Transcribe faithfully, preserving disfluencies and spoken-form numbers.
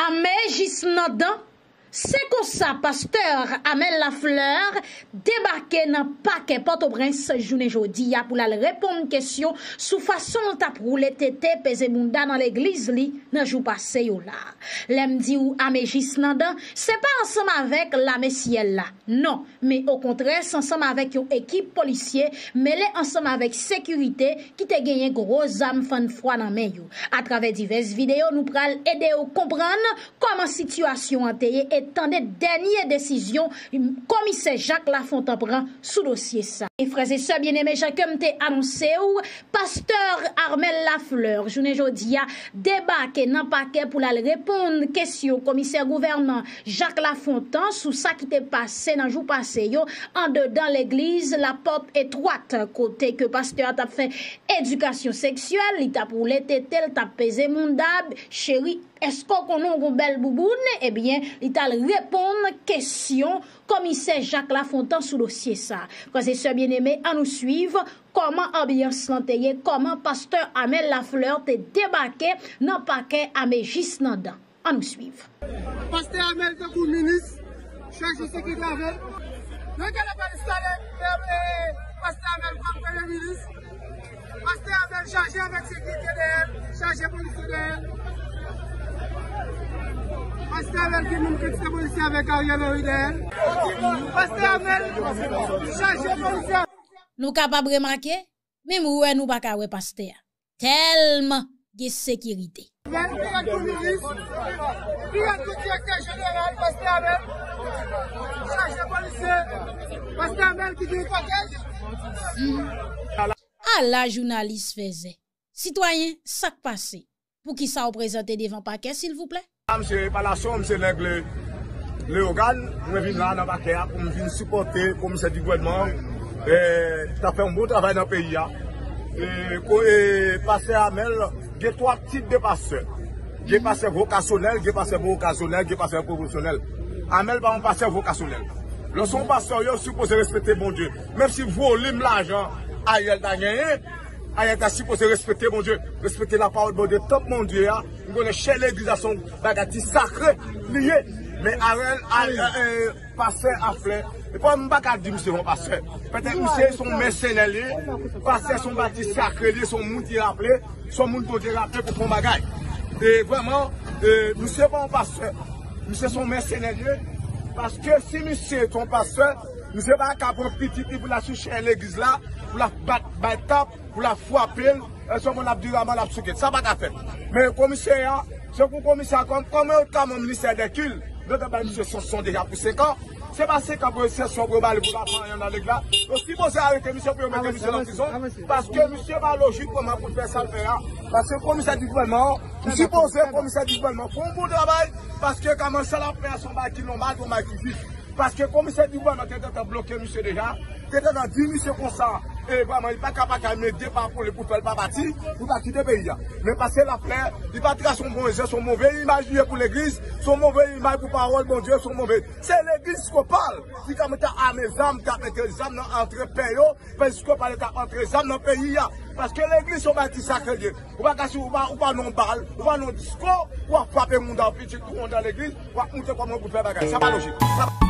Ame jis nan dan, se konsa pastè Amel Lafleur debake nan pakè Pòtoprens jounen jodi a pou l al reponn kesyon sou fason l t ap woule tete, peze bounda nan legliz li nan jou pase yo la. Lè m di w ame jis nan dan, se pa ansanm avèk lame syèl la. Non, men okontrè, se ansanm avèk yon ekip polisye mele ansanm avèk sekirite ki te genyen gwo zam fann fwa nan men yo. Atravè divès videyo, nou pral ede w konprann kòman sitiyasyon an te ye e tande dènye desizyon Komisè Jacques Lafontant pran sou dosye sa. E frè e sè byeneme, jan ke m te anonse w, pastè Amel Lafleur, jounen jodi a, debake nan pakè pou l al reponn kesyon komisè gouvènman Jacques Lafontant sou sa ki te pase nan jou pase yo andedan legliz Lapòt Etwat, kote ke pastè a t ap fè edikasyon seksyèl, li t ap woule tete l, t ap peze mounda. Cheri, èske w konnen w gon bèl bouboun? Ebyen, li t al reponn kesyon komisè Jacques Lafontant sou dosye sa. Frè e sè byeneme, ann nou swiv kòman anbyans lan te ye, kòman pastè Amel Lafleur te debake nan pakè ame jis nan dan. Ann nou swiv. Pastè Amel tankou minis, chaje sekirite avè l. Nan gade pa instale, e, e, pastè Amel kòm premye minis. Pastè Amel chaje avèk sekirite dèyè l, chaje polisye dèyè l. Pastè Amel gen menm kantite polisye avèk Ariel Henry dèyè l. Pastè Amel chaje polisye. Nou kapab remake, menm wè nou pa ka wè pastè a. Tèlman gen sekirite. Pirèt tou direktè jeneral, pastè Amel. Chaje polisye. Pastè Amel ki gen kòtèj. Ala jounalis fèzè. Sitwayen, sa k pase? Poukisa w prezante devan pakè, silvouplè? Mwen se Palasyon, mwen se nèg Le, Leyogàn. Mwen vin la nan pakè a pou m vin sipòte komisè di gouvènman, e, ki t ap fè yon bon travay nan peyi a. E, ko-, e, pastè Amel, gen twa tip de pastè. Gen pastè vokasyonèl, gen pastè vokasyonèl, gen pastè pwofesyonèl. Amel pa yon pastè vokasyonèl. Lè w se yon pastè, ou sipoze respekte Bondye. Menm si volim lajan Ariel ta genyen, Ariel ta sipoze respekte Bondye, respekte lapawòl Bondye, tanp Bondye a. M konnen chè legliz la se yon bagay ki sakre li ye. Men Ariel, Ariel, e, pastè a flè. E pa m pa ka di misye se yon pastè. Petèt misye se yon mèsenè li ye. Pastè se yon bagay ki sakre li ye, se yon moun ki raple, se yon moun Bondye raple pou fè yon bagay. E vrèman, e, misye pa yon pastè. Misye se yon mèsenè li ye. Paske si misye te yon pastè, misye pa ka pran pitit li pou l al sou chè legliz la, pou l ap bat, bay tap, pou l ap frape l, e, sèlman l ap viraman, l ap souke l. Sa pa ka fèt. Men komisè a, se pou komisè a, kòm, kòman yo ta manm ministè dè kil, yo te bay misye sanksyon deja pou senk an. Se pa senk an pou yo sanksyon pou yo ba li pou l pa fè anyen nan legliz la. Yo sipoze arete misye pou yo mete misye nan prizon, paske misye pa lojik kòman pou l fè sa l fè a. Paske komisè di gouvènman an, m sipoze komisè di gouvènman fè yon bon travay, paske kòman sa l ap fè a se yon bagay ki nòmal, se yon bagay ki jis. Paske komisè di gouvènman te gentan bloke misye deja, te gentan di misye konsa, e vrèman, li pa ka pa ka met de pa pou li pou fè l pa pati, pou l pa kite peyi a. Men pastè Laflè, li pa trase yon bon egzanp, se yon move imaj li ye pou legliz, se yon move imaj pou pawòl Bondye, se yon move. Se legliz episkopal ki ka mete ame zam, ki ap mete zam nan antre pè yo, episkopal yo t ap antre zam nan peyi a. Paske legliz se yon bagay ki sakre li ye. Ou pa ka si ou pa, ou pa nan bal, ou pa nan disko, w ap frape moun nan pitit ou anndan legliz, w ap montre kòman pou fè bagay. Sa pa lojik. Sa pa